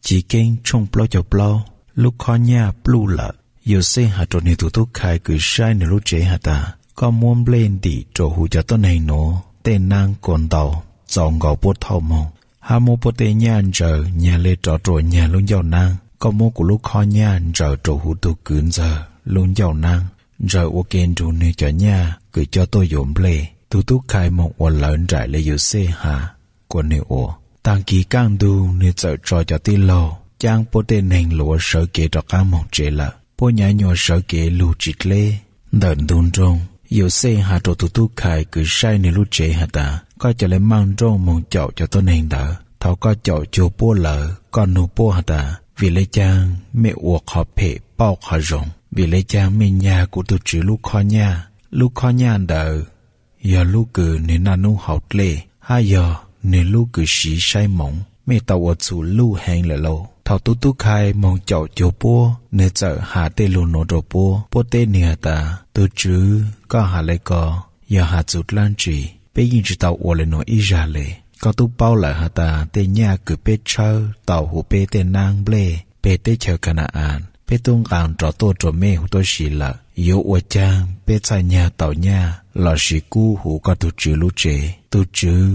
Chiv Keeb tshooj plaub caug plaub. Lub khob nyaj pluj lawm. Yauxej has rau nws tus tub khai kws saib nws lub tsev has tas, Koj muab nplej ntim rau huv cov tuab neeg nuav tej naab kua ntau txaus nkaus puab thauj moog, hab muab puab tej nyaj ntsaws nyag le rov rua nyag lub ncauj naab. Koj muab kuv lub khob nyaj ntsaws rau huv tug kwv ntxawg lub ncauj naab, ntsaws ua ke nrug nwg cov nyaj kws coj tuaj yuav nplej. Tug tub khai moog ua lawv nraim le Yauxej has kuas nwg ua. Taag kis kaaj ntug nwg txawm tso cov tij laug caab puab tej neeg luav sawv kev rov qaab moog tsev lawm. Puab nyav nyuas sawv kev lug tsis dleb. Ntawm ntug nroog, Yauxej has rua tug tub khai kws saib nwg lub tsev has tas, Koj ca le maaj nrooj moog caum cov tuab neeg ntawd. Thaus koj caum cuag puab lawm, koj nug puab has tas, Vim le caag mej ua qhov phem pauj qhov zoo? Vim le caag mej nyag kuv tug tswv lub khob nyaj? Lub khob nyaj ntawd yog lub kws nwg naj nub haus dlej, hab yog nwg lub kws siv saib moov. Mej tau ua txhum luj heev lawm lauj. Thaus tub tub khai moog caum cuag puab, nwg txawm has tej lug nuav rua puab. Puab teb nwg has tas, Tug tswv, koj has le ko yog has txug dlaab tsi? Peb yeej tsis tau ua le nuav ib zag le. Koj tub paub lawm has tas tej nyaj kws peb tshawb tau huv peb tej naab nplej peg teb chaws Ka na-as, peb tub nqaa rov tuaj rua mej huv tuab si lawm. Yuav ua caag peb txhaj nyag tau nyaj lossis kub huv koj tug tswv lub tsev? Tug tswv,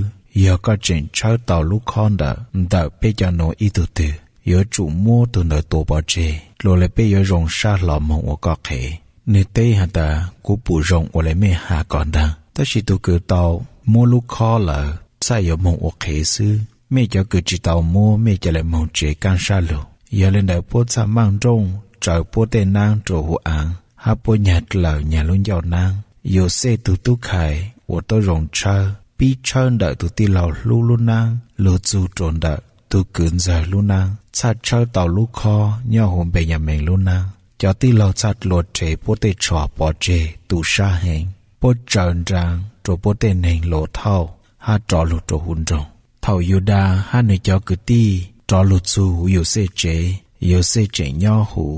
yog koj tseem tshawb tau lub khob ntawm ntawm peb cov nuav ib tug twg, yuav tsum muab tug ntawd tua pov tseg, dlua le peb yuav zoo sab hlo moog ua koj qhev. Nwg teb has tas, Kuv pum zoo ua le mej has ko ntaag. Tab sis tug kws tau muab lub khob lawm txhaj yuav moog ua qhev xwb. Mej cov kws tsis tau muab, mej ca le moog tsev kaaj sab lug. Yog le ntawd puab txhaj maaj nrooj tsaws puab tej naab rua huv aav, hab puab nyag dlaws nyag lub ncauj naab. Yauxej tug tub khai uas tuab zoo tshawb, pib tshawb ntawm tug tij laug hlub lub naab lug txug rua ntawm tug kwv ntxawg lub naab, txhaj tshawb tau lub khob nyob huv Npes Nyas Mees lub naab. Cov tij laug txhaj dlua rhe puab tej tsho pov tseg tu sab heev. Puab tsaws nrang rua puab tej neeg luav thauj hab rov lug rua huv nroog. Thaus Yus Das hab nwg cov kwv tij rov lug txug huv Yauxej tsev, Yauxej tseem nyob huv.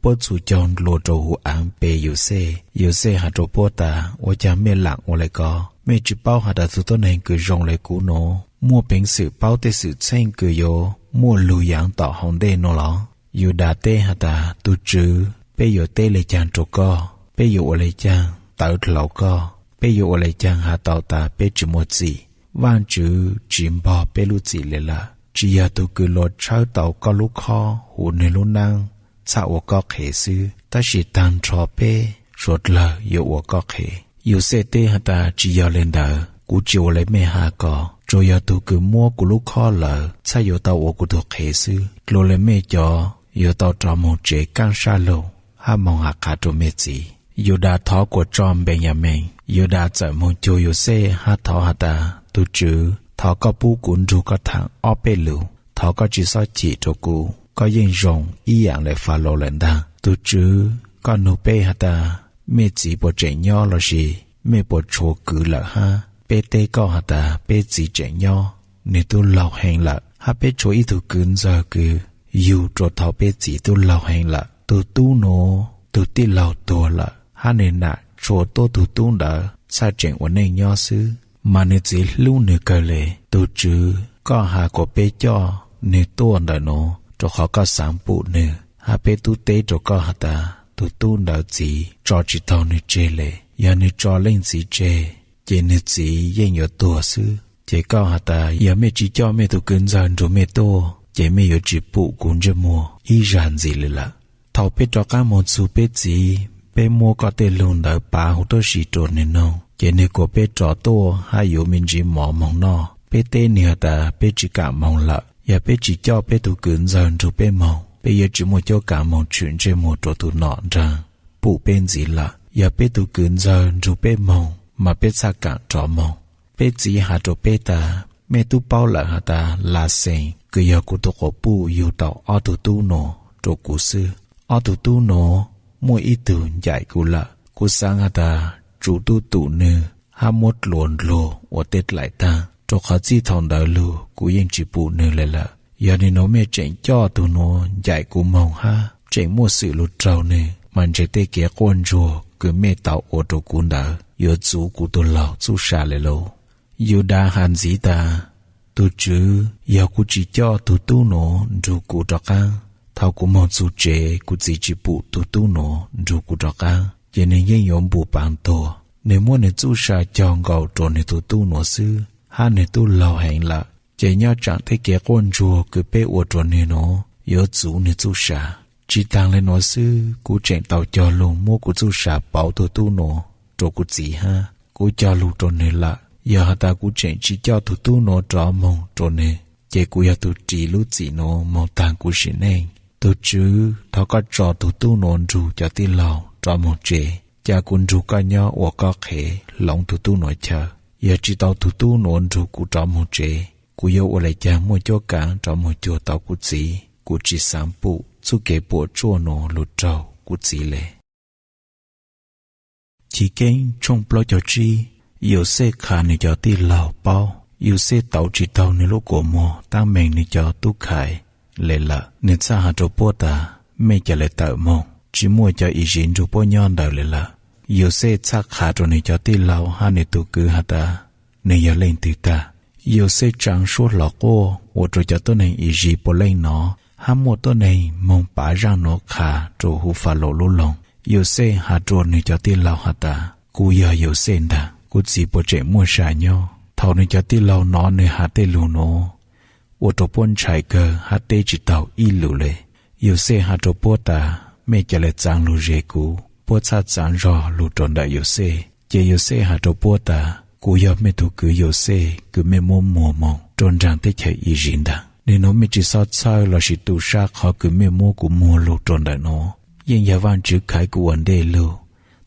Puab txhus caug ndlua rua huv aav pe Yauxej. Yauxej has rua puab tas, Ua caag mej laam ua le ko? Mej tsis paub has tas tug tuab neeg kws zoo le kuv nuav muaj peev xwm paub tej xwm txheej kws yuav muaj lug yaav tom hauv ntej nuav los? Yus Das teb has tas, Tug tswv, peb yuav teb le caag rua koj? Peb yuav ua le caag tawv dlhau koj? Peb yuav ua le caag has tau tas peb tsis muaj txim? Vaajtswv tsis npog peb lub txim le lawm. Tsis yog tug kws luav tshawb tau koj lub khob huv nwg lub naab txhaj ua koj qhev xwb, tab sis taag nrho peb suav dlawg yuav ua koj qhev. Yauxej teb has tas, Tsis yog le ntawd, kuv tsis ua le mej has ko. Tsuas yog tug kws muab kuv lub khob lawm txhaj yuav tau ua kuv tug qhev xwb. Dlua le mej cov yuav tau rov moog tsev kaaj sab lug hab moog has qha rua mej txiv. Yus Das thov kuas tso Npes Nyas Mees. Yus Das txawm moog cuag Yauxej hab thov has tas, Tug tswv, thov koj pub kuv nrug koj thaam ob peb lus. Thov koj tsis xob chim rua kuv. Koj yeej zoo ib yaam le Falaus lawm ntag. Tug tswv, koj nug peb has tas mej txiv puas tseem nyob lossis mej puas tshuav kwv lawm hab? Peb teb koj has tas peb txiv tseem nyob, nwg tub laug heev lawm, hab peb tshuav ib tug kwv ntxawg kws yug rua thaus peb txiv tub laug heev lawm. Tug tub nuav tug tij laug tuag lawm, hab nwg nam tshua tuab tug tub ntawd txhaj tseem ua neej nyob xwb, mas nwg txiv hlub nwg kawg le. Tug tswv, koj has kuas peb coj nwg tuaj ntawm nuav rua qhov koj xaav pum nwg, hab peb tub teb rua koj has tas tug tub ntawd txiv tso tsis taug nwg tseg le. Yog nwg tso leej txiv tseg, ces nwg txiv yeej yuav tuag xwb. Ces koj has tas yog mej tsis coj mej tug kwv ntxawg nrug mej tuaj, ces mej yuav tsis pum kuv ntsej muag ib zag ntxiv le lawm. Thaus peb rov qaab moog txug peb txiv, peb muab koj tej lug ntawd pav huv tuab si rua nwg noog, ces nwg kuas peb rov tuaj hab yuav me ntsiv mov moog noj. Peb teb nwg has tas peb tsis kam moog lawm, yog peb tsis coj peb tug kwv ntxawg nrug peb moog, peb yuav tsis muaj cuab kav moog tshwm ntsej muag rua tug nom nraag pum peb ntxiv lawm. Yog peb tug kwv ntxawg nrug peb moog, mas peb txhaj kam rov moog. Peb txiv has rua peb tas, mej tub paub lawm has tas Las Xees kws yog kuv tug quas puj yug tau ob tug tub nuav rua kuv xwb. Ob tug tub nuav muaj ib tug ncaim kuv lawm. Kuv xaav has tas tsum tub tum nwg hab muab dlua ndlug ua tej dlaim taag, rua qhov txij thaus ntawd lug kuv yeej tsis pum nwg le lawm. Yog nwg nuav mej tseem coj tug nuav ncaim kuv moog hab tseem muaj xwm lug raug nwg, mas ntshe tej kev quaj ntsuag kws mej tau ua rua kuv ntawd yuav txuv kuv tug laug txuj sa le lauj. Yus Das has ntxiv tas, Tus tswv, yog kuv tsis coj tus tub nuav nrug kuv rov qaab, thaum kuv moog txug tsev kuv txiv tsis pum tus tub nuav nrug kuv rov qaab, ces nwg yeej yuav npum pav tuag. Nwg muab nwg txuj sa cog nkaus rua nwg tus tub nuav xwb, hab nwg tub laug heev lawm, ces nyob tsaam tej kev quaj ntsuag kws peb ua rua nwg nuav yuav txuv nwg txuj sa. Tsis taag le nuav xwb, kuv tseem tau cog lug muab kuv txuj sa pauv tug tub nuav rua kuv txiv hab. Kuv cog lug rua nwg lawm, yog has tas kuv tseem tsis coj tug tub nuav rov moog rua nwg, ces kuv yog tug ris lub txim nuav moog taag kuv sim neej. Tug tswv, thov koj tso tug tub nuav nrug cov tij laug rov moog tsev, ca kuv nrug koj nyob ua koj qhev hloov tug tub nuav chaw. Yog tsis tau tug tub nuav nrug kuv rov moog tsev, kuv yuav ua le caag muaj cuab kaav rov moog cuag tau kuv txiv. Kuv tsis xaav pum txuj kev puam tsuaj nuav lug raug kuv txiv le. Chiv Keeb tshooj plaub caug tsib. Yauxej qha nwg cov tij laug paub. Yauxej tauv tsis taug nwg lub kua muag taab meeg nwg cov tub khaiv le lawm. Nwg txhaj has rua puab tas, mej ca le tawm moog, tsis muaj cov Iziv nrug puab nyob ntawd le lawm. Yauxej txhaj qha rua nwg cov tij laug hab nwg tug kwv has tas, nwg yog leej twg tag. Yauxej tsaa suab hlo quaj ua rua cov tuab neeg Iziv puav leej nov, hab muaj tuab neeg moog pav zaaj nuav qha rua huv Falaus lub loog. Yauxej has rua nwg cov tij laug has tas, kuv yog Yauxej ntag, kuv txiv puas tseem muaj sa nyob? Thaum nwg cov tij laug nov nwg has tej lug nuav, ua rua puab ntshai kawg hab teb tsis taug ib lus le. Yauxej has rua puab tas, mej ca le txaav lug zes kuv. Puab txhaj txaav zog lug rua ntawm Yauxej. Ces Yauxej has rua puab tas, kuv yog mej tug kwv Yauxej kws mej muab muag moog rua nraag teb chaws Iziv ntag. Nwg nuav mej tsis xob txhawj lossis tu sab qhov kws mej muab kuv muag lug rua ntawm nuav. Yeej yog Vaajtswv khaiv kuv ua ntej lug,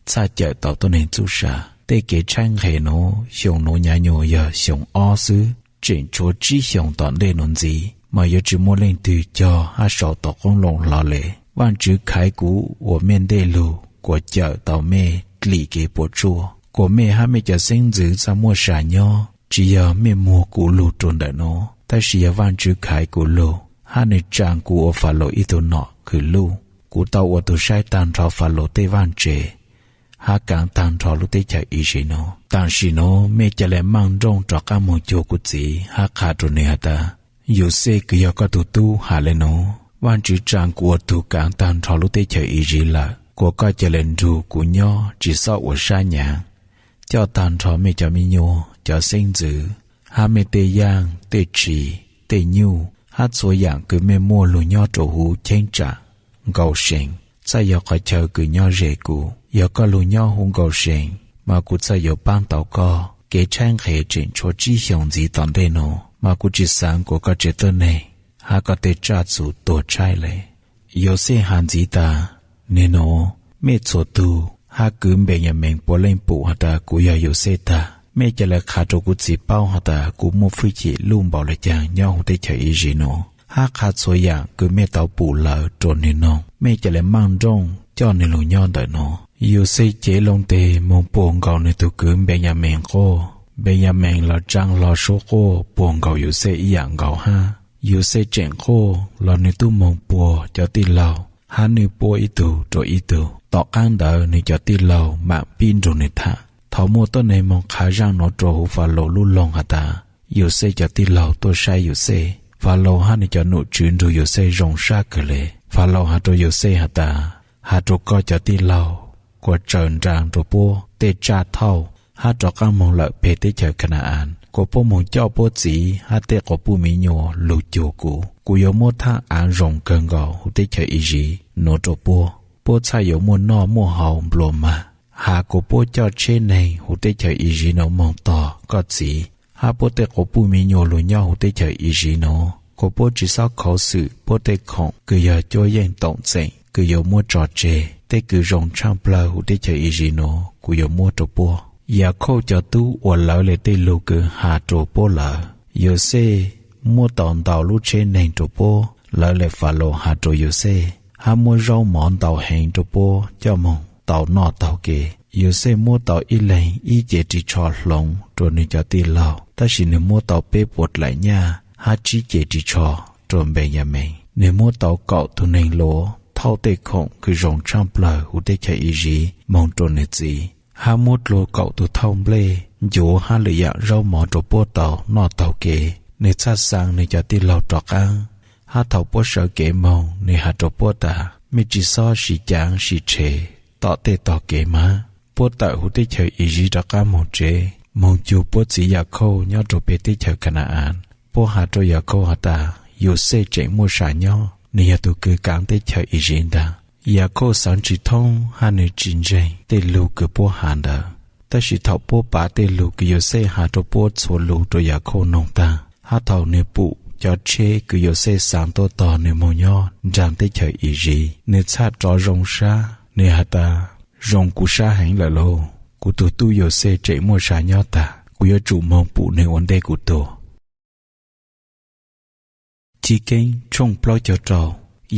txhaj cawm tau tuab neeg txuj sa. Tej kev tshaib nqhe nuav, xyoo nuav nyav nyuas yog xyoo ob xwb, tseem tshuav tsib xyoos tom ntej nuav ntxiv mas yuav tsis muaj leej twg cog hab sau tau qoob loo hlo le. Vaajtswv khaiv kuv ua mej ntej lug kuas cawm tau mej dlim kev puam tsuaj, kuas mej hab mej cov xeeb ntxwv txhaj muaj sa nyob. Tsis yog mej muag kuv lug rua ntawm nuav, tab sis yog Vaajtswv khaiv kuv lug, hab nwg tsaa kuv ua Falaus ib tug nom kws luj. Kuv tau ua tug saib taag nrho Falaus tej vaaj tse, hab kaav taag nrho lub teb chaws Iziv nuav. Tam sim nuav mej ca le maaj nrooj rov qaab moog cuag kuv txiv hab qha rua nwg has tas, Yauxej kws yog koj tug tub has le nuav, Vaajtswv tsaa kuv ua tug kaav taag nrho lub teb chaws Iziv lawm, kuas koj ca le nrug kuv nyob tsis xob ua sab nyaav. Coj taag nrho mej cov me nyuam, cov xeeb ntxwv, hab mej tej yaaj, tej tshis, tej nyuj, hab txhua yaam kws mej muaj lug nyob rua huv cheeb tsam Nkausees, txhaj yog qhov chaw kws nyob ze kuv. Yog koj lug nyob huv Nkausees, mas kuv txhaj yuav paab tau koj. Kev tshaib nqhe tseem tshuav tsib xyoos ntxiv tom ntej nuav, mas kuv tsis xaav kuas koj tsev tuab neeg hab koj tej tsaj txhu tuag tshaib le. Yauxej has ntxiv tas, nwg nuav, mej txhua tug hab kwv Npeyamees puav leej pum has tas kuv yog Yauxej tag. Mej ca le qha rua kuv txiv paub has tas kuv muaj fwj chim luj npaum le caag nyob huv teb chaws Iziv nuav, hab qha txhua yaam kws mej tau pum lawm rua nwg noog. Mej ca le maaj nrooj coj nwg lug nyob ntawm nuav. Yauxej cev loo teg moog puag nkaus nwg tug kwv Npeyamees quaj. Npeyamees los tsaa hlo suab quaj puag nkaus Yauxej ib yaam nkaus hab. Yauxej tseem quaj los nwg tub moog puag cov tij laug, hab nwj puab ib tug rua ib tug. Tom qaab ntawd nwg cov tij laug maam pib nrug nwg tham. Thaus muaj tuab neeg moog qha zaaj nuav rua huv Falaus lub loog has tas, Yauxej cov tij laug tuaj saib Yauxej. Falaus hab nwg cov num tswv nrug Yauxej zoo sab kawg le. Falaus has rua Yauxej has tas, has rua koj cov tij laug kuas tsaws nraag rua puab tej tsaj thauj hab rov qaab moog lawm peg teb chaws Kana-as, kuas puab moog coj puab txiv hab tej quas puj miv nyuas lug cuag kuv. Kuv yuav muab thaaj aav zoo kawg nkaus huv teb chaws Iziv nuav rua puab. Puab txhaj yuav muaj noj muaj haus nplua mag. Has kuas puab coj tsheb neeg huv teb chaws Iziv nuav moog tog koj txiv hab puab tej quas puj miv nyuas lug nyob huv teb chaws Iziv nuav, kuas puab tsis xob khauv xwm puab tej khoom kws yog cuab yeej toom txeem kws yuav muab tso tseg. Tej kws zoo tshaaj plawg huv teb chaws Iziv nuav kuv yuav muab rua puab. Yakhauj cov tub uas lawv le tej lug kws has rua puab lawm. Yauxej muab tau ntau lub tsheb neeg rua puab. Lawv le Falaus has rua Yauxej, hab muab zaub mov ntau heev rua puab coj moog tau noj taug kev. Yauxej muab tau ib leeg ib ce ris tsho hloov rua nwg cov tij laug, tab sis nwg muab tau peb puas dlaim nyaj hab tsib ce ris tsho rua Npeyamees. Nwg muab tau kaum tug neeg luav thauj tej khoom kws zoo tshaaj plawg huv teb chaws Iziv moog rua nwg txiv, hab muab dlua kaum tug thauj nplej, ncuav hab lwm yaam zaub mov rua puab tau noj taug kev. nws txhaj xaa nws cov tij laug rov qaab. Hab thaus puab sawv kev moog, nws has rua puab tas, Mej tsi xob sim caav sim tshev tom tej tog kev mas. Puab tawm huv teb chaws Iziv rov qaab moog tsev, moog cug puab txiv Yakhauj nyob rua peg teb chaws Khana-an. Puab has rua Yakhauj has tas, Yauxej tseem muaj sam nyob, nwg yog tug kws kaav teb chaws Iziv ntag. Yakhauj xaav tsi thoob hab nwg tsi ntseeg tej lug kws puab has ntawd. Tab sis thaus puab pav tej lug kws Yauxej has rua puab txhua lug rua Yakhauj noog taag, hab thaus nwg pum cov tsheb kws Yauxej xaav tuaj tog nwg moog nyob nraag teb chaws Iziv, nwg txhaj rov zoo sab. Nwg has tas, Zoo kuv sab heev lawm lauj! Kuv tug tub Yauxej tseem muaj sam nyob taag, kuv yuav tsum moog pum nwg ua ntej kuv tuag. Chiv Keeb tshooj plaub caug rau.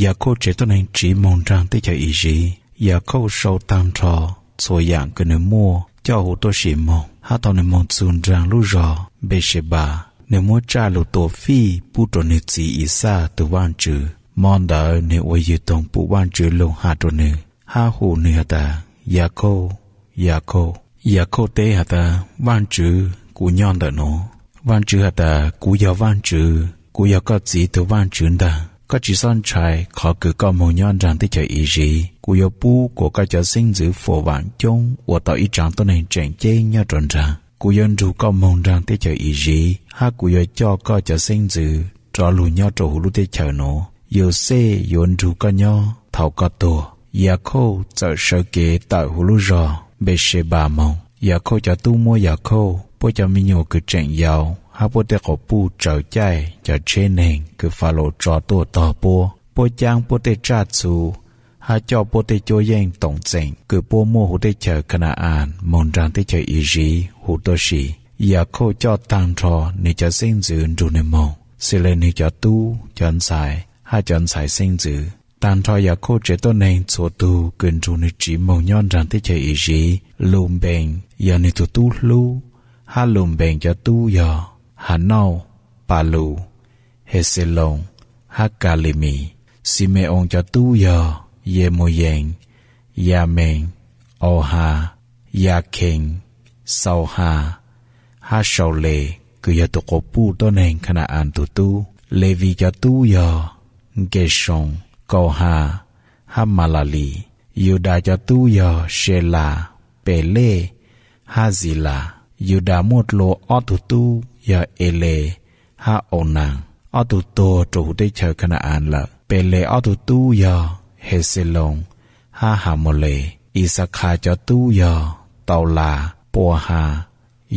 Yakhauj tsev tuab neeg tsiv moog nraag teb chaws Iziv. Yakhauj sau taag nrho txhua yaam kws nwg muaj coj huv tuaj sim moog, hab thaus nwg moog txug nraag lub zog Npesebas, nwg muab tsaj lug tua fij pub rua nwg txiv Ixaj tug Vaajtswv. Mo ntawd nwg ua yws toog pum Vaajtswv lug has rua nwg, hab hu nwg has tas, Yakhauj, Yakhauj. Yakhauj teb has tas, Vaajtswv, kuv nyob ntawm nuav. Vaajtswv has tas, Kuv yog Vaajtswv, kuv yog koj txiv tug Vaajtswv ntag. Koj tsi xob ntshai qhov kws koj moog nyob nraag teb chaws Iziv. Kuv yuav pub kuas koj cov xeeb ntxwv fuam vaam coob ua tau ib tsaav tuab neeg tseem ceeb nyob rua nraag. Kuv yuav nrug koj moog nraag teb chaws Iziv, hab kuv yuav coj koj cov xeeb ntxwv rov lug nyob rua huv lub teb chaws nuav. Yauxej yuav nrug koj nyob thaus koj tuag. Yakhauj txawm sawv kev tawm huv lub zog Npesebas moog. Yakhauj cov tub muab Yakhauj, puab cov me nyuam kws tseem yau, hab puab tej quas puj tsaws caij cov tsheb neeg kws Falaus tso tuaj tog puab. Puab caab puab tej tsaj txhu, hab coj puab tej cuab yeej toom txeem kws puab muaj huv teb chaws Khana-an moog nraag teb chaws Iziv huv tuaj si. Yakhauj coj taag nrho nwg cov xeeb ntxwv nrug nwg moog, xws le nwg cov tub, cov ntxhais, hab cov ntxhais xeeb ntxwv. Taag nrho Yakhauj tsev tuab neeg txhua tug kws nrug nwg tsiv moog nyob nraag teb chaws Iziv. Lunpees yog nwg tug tub hlub, hab Lunpees cov tub yog Hanauj, Palus, Hexeloos, hab Kalimis. Xime-oos cov tub yog Yemuyees, Yamees, Auhas, Yakhees, Xauhas, hab Saules kws yog tug quas puj tuab neeg Khana-an tug tub. Levis cov tub yog Nkesoos, Kauhas, hab Malalis. Yudas cov tub yog Selas, Pelej, hab Zilas. Yudas muaj dlua ob tug tub yog Eles hab Aunaas, ob tug tuag rua huv teb chaws Khana-an lawm. Peles ob tug tub yog Hexeloos hab Hamules. Ixakhas cov tub yog Taulas, Puas has,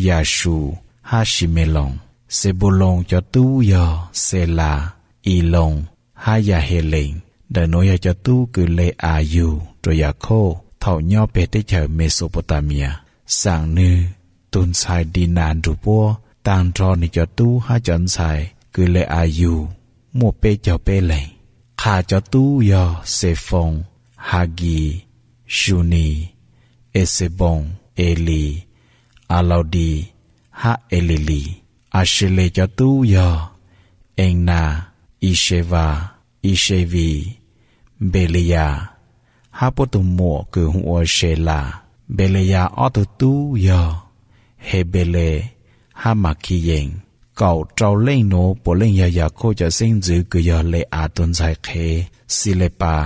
Yasus, hab Simeloos. Xebuloos cov tub yog Selas, Iloos, hab Yahelees. Ntawm nuav yog cov tub kws Le-as yug rua Yakhauj thaus nyob peg teb chaws Mexopotamias, xaam nwg tug ntxhais Dinas nrug puab. Taag nrho nwg cov tub hab cov ntxhais kws Le-as yug muaj peb caug peb leeg. Qhas cov tub yog Xefoos, Hagis, Sunis, Exeboos, Elis, Alaudis, hab Elilis. Asele cov tub yog Enas, Isevas, Isevis, Npeleyas, hab puab tug muam kws hu ua Selas. Npeleyas ob tug tub yog Hepeles hab Makhiyees. Kaum rau leej nuav puav leej yog Yakhauj cov xeeb ntxwv kws yog Le-as tug ntxhais qhev Xilepas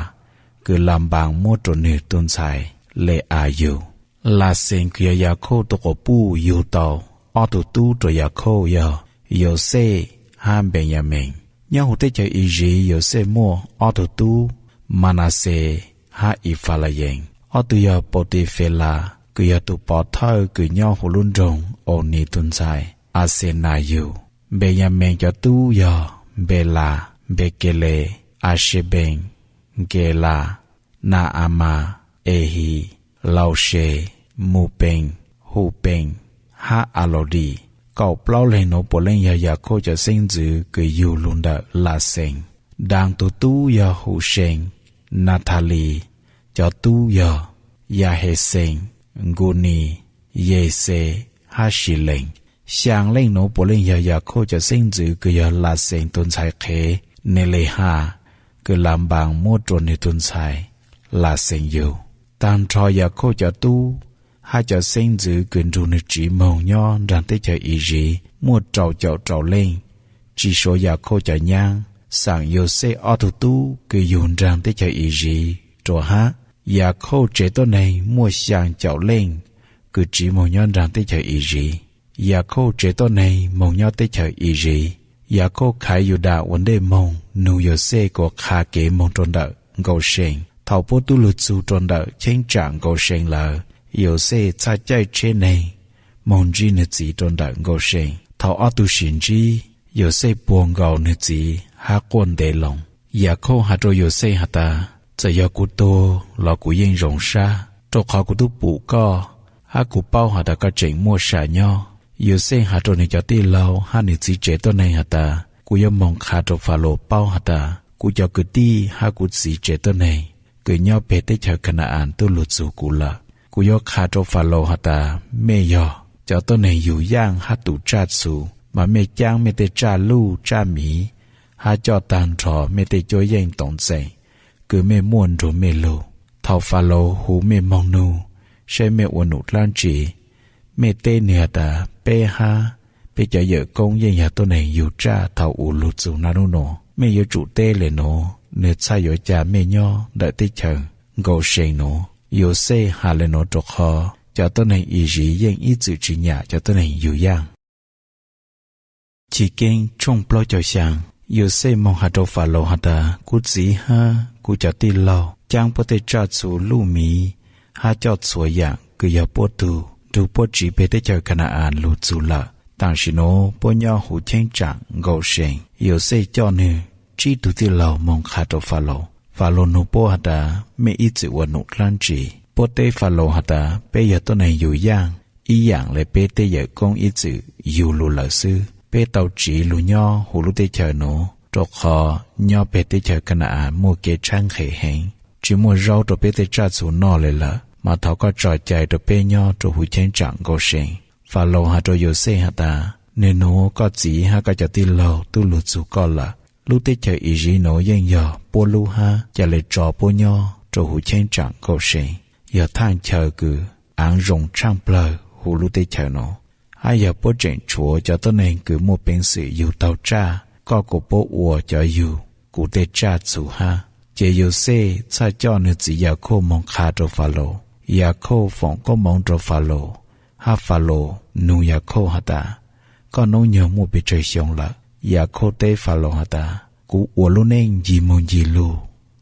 kws Lanpaas muab rua nwg tug ntxhais Le-as yug. Laxees kws yog Yakhauj tug quas puj yug tau ob tug tub rua Yakhauj yog Yauxej hab Npeyamees. Nyob huv teb chaws Iziv, Yauxej muaj ob tug tub, Manaxes hab Ifalayees. Ob tug yog Pautifelas kws yog tug pov thawj kws nyob huv lub nroog Aunis tug ntxhais Axenas yug. Npeyamees cov tub yog Npelas, Npekeles, Asebees, Nkelas, Na-a mas, Ehis, Lauses, Mupees, Hupees, hab Alaudis. Kaum plaub leeg nuav puav leej yog Yakhauj cov xeeb ntxwv kws yug lug ntawm Laxees. Daas tug tub yog Husees. Nathalis cov tub yog Yahexees, Nkunis, Yexes, hab Silees. Xyaa leej nuav puav leej yog Yakhauj cov xeeb ntxwv kws yog Laxees tug ntxhais qhev Nelehas kws Lanpaas muab rua nwg tug ntxhais Laxees yug. Taag nrho Yakhauj cov tub hab cov xeeb ntxwv kws nrug nwg tsiv moog nyob nraag teb chaws Iziv muaj rau caum rau leej. tsis suav Yakhauj cov nyaab, xaam Yauxej ob tug tub kws yug nraag teb chaws Iziv rua hab. Yakhauj tsev tuab neeg muaj xyaa caum leej kws tsiv moog nyob nraag teb chaws Iziv. Yakhauj tsev tuab neeg moog nyob teb chaws Iziv. Yakhauj khaiv Yudas ua ntej moog nug Yauxej kuas qha kev moog rua ntawm Nkaushees. Thaus puab tub lug txug rua ntawm cheeb tsaam Nkaushees lawm, Yauxej txhaj caij tsheb neeg moog ntsib nwg txiv rua ntawm Nkaushees. Thaus ob tug sim ntsib, Yauxej puag nkaus nwg txiv hab quaj ntev loo. Yakhauj has rua Yauxej has tas, txawm yog kuv tuag los kuv yeej zoo sab, rua qhov kuv tub pum koj, hab kuv paub has tas koj tseem muaj sam nyob. Yauxej has rua nwg cov tij laug hab nwg txiv tsev tuab neeg has tas, kuv yuav moog qha rua Falaus paub has tas kuv cov kwv tij hab kuv txiv tsev tuab neeg kws nyob peg teb chaws Khana-as tub lug txug kuv lawm. Kuv yuav qha rua Falaus has tas mej yog cov tuab neeg yug yaaj hab tu tsaj txhu, mas mej caab mej tej tsaj luj tsaj miv hab coj taag nrho mej tej cuab yeej toov txeem kws mej muaj nrug mej lug. Thaus Falaus hu mej moog nug saib mej ua num dlaab tsi, mej teb nwg has tas peb hab peb cov yawm koob yeej yog tuab neeg yug tsaj thaus u lug txug naj nub nua. Mej yuav tsum teb le nuav, nwg txhaj yuav ca mej nyob ntawm teb chaws Nkaushees nuav. Yauxej has le nuav rua qhov cov tuab neeg Iziv yeej ib txwm tsi nyam cov tuab neeg yug yaaj. Chiv Keeb tshooj plaub caug xyaa. Yauxej moog has rua Falaus has tas, kuv txiv hab kuv cov tij laug caab puab tej tsaj txhu luj miv hab coj txhua yaam kws yog puab tug nrug puab tsiv peg teb chaws Khana-as lug txug lawm. Taam sim nuav puab nyob huv cheeb tsaam Nkaushees. Yauxej coj nwg tsib tug tij laug moog qha rua Falaus. Falaus nug puab has tas mej ib txwm ua num dlaab tsi? Puab teb Falaus has tas peb yog tuab neeg yug yaaj ib yaam le peb tej yawm koob ib txwm yug lug lawm xwb. Peb tau tsiv lug nyob huv lub teb chaws nuav rua qhov nyob peg teb chaws Khana-as muaj kev tshaib nqhis heev, tsi muaj zaub rua peb tej tsaj txhu noj le lawm, mas thov koj tso cai rua peb nyob rua huv cheeb tsaam Nkaushees. Falaus has rua Yauxej has tas, nwg nuav koj txiv hab koj cov tij laug tub lug txug koj lawm. Lub teb chaws Iziv nuav yeej yog puab lub hab ca le tso puab nyob rua huv cheeb tsaam Nkaushees. Yog thaaj chaw kws aav zoo tshaaj plawg huv lub teb chaws nuav, hab yog puab tseem tshuav cov tuab neeg kws muaj peev xwm yug taug tsaj, koj kuas puab ua cov yug kuv tej tsaj txhu hab. Ces Yauxej txhaj coj nwg txiv Yakhauj moog qha rua Falaus. Yakhauj foom koob moov rua Falaus, hab Falaus nug Yakhauj has tas, koj noob nyoog muaj pes tsawg xyoo lawm? Yakhauj teb Falaus has tas, kuv ua lub neej ncig moog ncig lug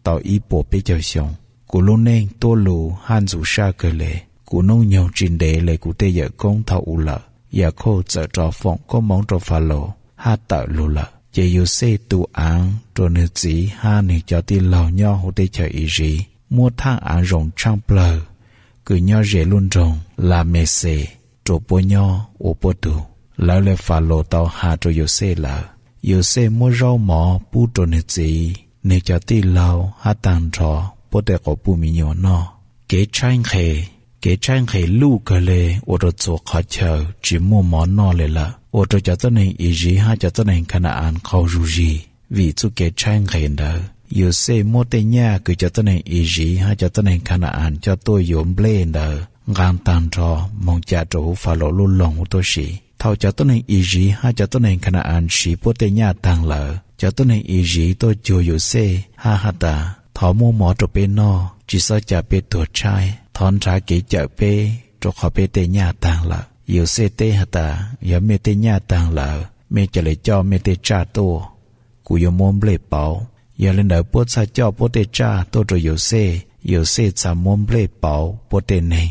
tau ib puas peb caug xyoo. Kuv lub neej tuab lug hab ntxuv saj kawg le. Kuv noob nyoog tsi ntev le kuv tej yawm koob thaum u lawm. Yakhauj txawm rov foom koob moov rua Falaus hab tawm lug lawm. Ces Yauxej tu aav rua nwg txiv hab nwg cov tij laug nyob huv teb chaws Iziv, muab thaaj aav zoo tshaaj plawg kws nyob ze lub nroog Lamaxes rua puab nyob ua puab tug. Lawv le Falaus tau has rua Yauxej lawm. Yauxej muab zaub mov pub rua nwg txiv, nwg cov tij laug hab taag nrho puab tej quas puj miv nyuas noj. Kev tshaib nqhis, kev tshaib nqhis luj kawg le ua rua txhua qhov chaw tsi muaj mov noj le lawm, ua rua cov tuab neeg Iziv hab cov tuab neeg Khana-as qaug zug zig. Vim txuj kev tshaib nqhis ntawd, Yauxej muab tej nyaj kws cov tuab neeg Iziv hab cov tuab neeg Khana-as coj tuaj yuav nplej ntawd nqaa taag nrho moog ca rua huv Falaus lub loog huv tuab si. Thaus cov tuab neeg Iziv hab cov tuab neeg Khana-as siv puab tej nyaj taag lawm, cov tuab neeg Iziv tuaj cuag Yauxej hab has tas, thov muab mov rua peb noj, tsi xob ca peb tuag tshaib, thov nrhav kev cawm peb rua qhov peb tej nyaj taag lawm. Yauxej teb has tas, yog mej tej nyaj taag lawm, mej ca le coj mej tej tsaj tuaj, kuv yuav muab nplej pauv. Yog le ntawd puab txhaj coj puab tej tsaj tuaj rua Yauxej. Yauxej txhaj muab nplej pauv puab tej neeg,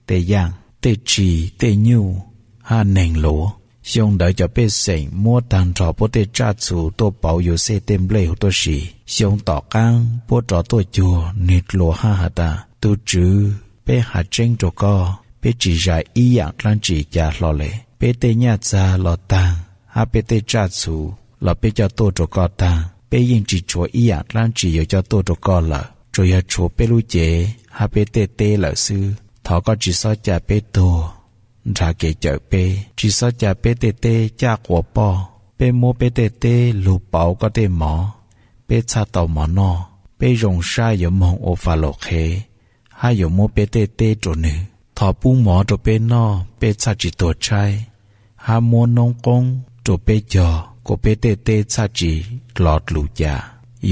tej yaaj, tej tshis, tej nyuj hab neeg luav. Xyoo ntawd cov pej xeem muab taag nrho puab tej tsaj txhu tuaj pauv Yauxej tej nplej huv tuab si. Xyoo tom qaab puab rov tuaj cuag nwg dlua hab has tas, tug tswv, peb has tseeb rua koj, peb tsi zais ib yaam dlaab tsi ca hlo le. Peb tej nyaj txag los taag hab peb tej tsaj txhu los peb coj tuaj rua koj taag, peb yeej tsi tshuav ib yaam dlaab tsi yuav coj tuaj rua koj lawm, tsuas yog tshuav peb lub cev hab peb tej teb lawm xwb. Thov koj tsi xob ca peb tuag, nrhav kev cawm peb, tsi xob ca peb tej teb caj quas poj. Peb muab peb tej teb lug pauv koj tej mov, peb txhaj tau mov noj. Peb zoo sab yuav moog ua Falaus qhev hab yuav muab peb tej teb rua nwg. Thov pub mov rua peb noj, peb txhaj tsi tuag tshaib, hab muab noob qoob rua peb cog, kuas peb tej teb txhaj tsis lo dlus cas.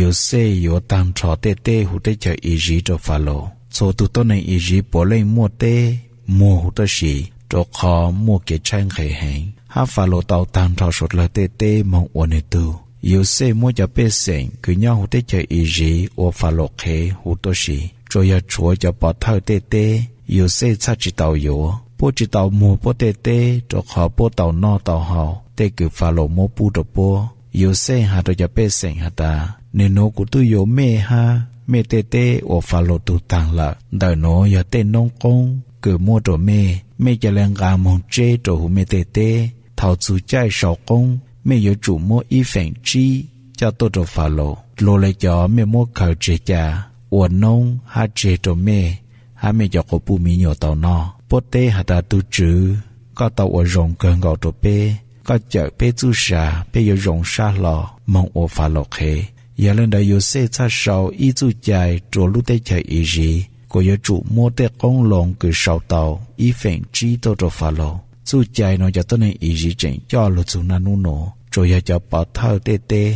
Yauxej yuav tag nrho tej teb huv teb chaws Iziv rau Falaus. Txhua tus tuab neeg Iziv puav leej muaj teb muag huv tib si, rau qhov muaj kev tshaib nqhis heev, hab Falaus tau tag nrho suav dlawg tej teb moog ua nwg tug. Yauxej muab cov pej xeem kws nyob huv teb chaws Iziv ua Falaus qhev huv tib si, tsuas yog tshuav cov pov thawj tej teb Yauxej txhaj tsis tau yuav. Puab tsis tau muag puab tej teb rau qhov puab tau noj tau haus tej kws Falaus muab pub rau puab. Yauxej has rau cov pej xeem has tas, Nwg nuav kuv tub yuav mej hab mej tej teb ua Falaus tug taag lawm. Ntawm nuav yog tej noob qoob kws muab rua mej, mej ca le nqaa moog tseb rua huv mej tej teb. Thaus txug caij sau qoob, mej yuav tsum muab ib feem tsib coj tuaj rua Falaus, dlua le cov mej muab khaws tseg ca ua noob hab tseg rua mej hab mej cov quas puj miv nyuas tau noj. Puab teb has tas, Tug Tswv, koj tau ua zoo kawg nkaus rua peb. Koj cawm peb txuj sa, peb yuav zoo sab hlo moog ua Falaus qhev. Yog le ntawd Yauxej txhaj sau ib txuj cai rua lub teb chaws Iziv kuas yuav tsum muab tej qoob loo kws sau tau ib feem tsib tuaj rua Falaus. Txuj cai nuav cov tuab neeg Iziv tseem coj lug txug naj nub nuav, tsuas yog cov pov thawj tej teb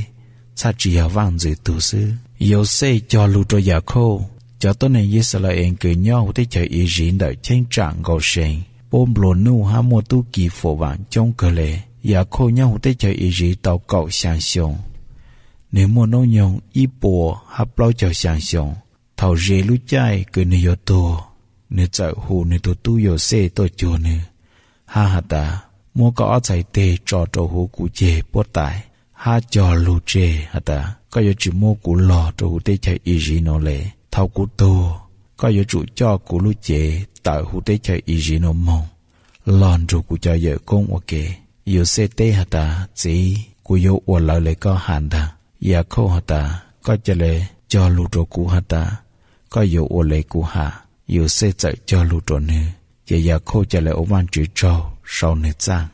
txhaj tsis yog vaaj ntxwv tug xwb. Yauxej cog lug rua Yakhauj. Cov tuab neeg Yixalayees kws nyob huv teb chaws Iziv ntawm cheeb tsam nkaus seev, puab nplua nuj hab muaj tub ki fuam vaam coob kawg le. Yakhauj nyob huv teb chaws Iziv tau kaum xyaa xyoo, nwg muaj noob nyoog ib puas hab plaub caug xyaa xyoo. Thaus ze lub caij kws nwg yuav tuag, nwg txawm hu nwg tug tub Yauxej tuaj cuag nwg hab has tas, Muab koj ob txhais teg tso rua huv kuv ceg puab tais, hab cog lug tseg has tas, Koj yuav tsis muab kuv lug rua huv teb chaws Iziv nuav le. Thaus kuv tuag, koj yuav tsum coj kuv lub cev tawm huv teb chaws Iziv nuav moog lug nrug kuv cov yawm koob ua ke. Yauxej teb has tas, Txiv, kuv yuav ua lawv le koj has ntag. Yakhauj has tas, Koj ca le cog lug rua kuv has tas, koj yuav ua le kuv has. Yauxej txawm cog lug rua nwg, ces Yakhauj ca le ua Vaajtswv tsaug sau nwg txaaj.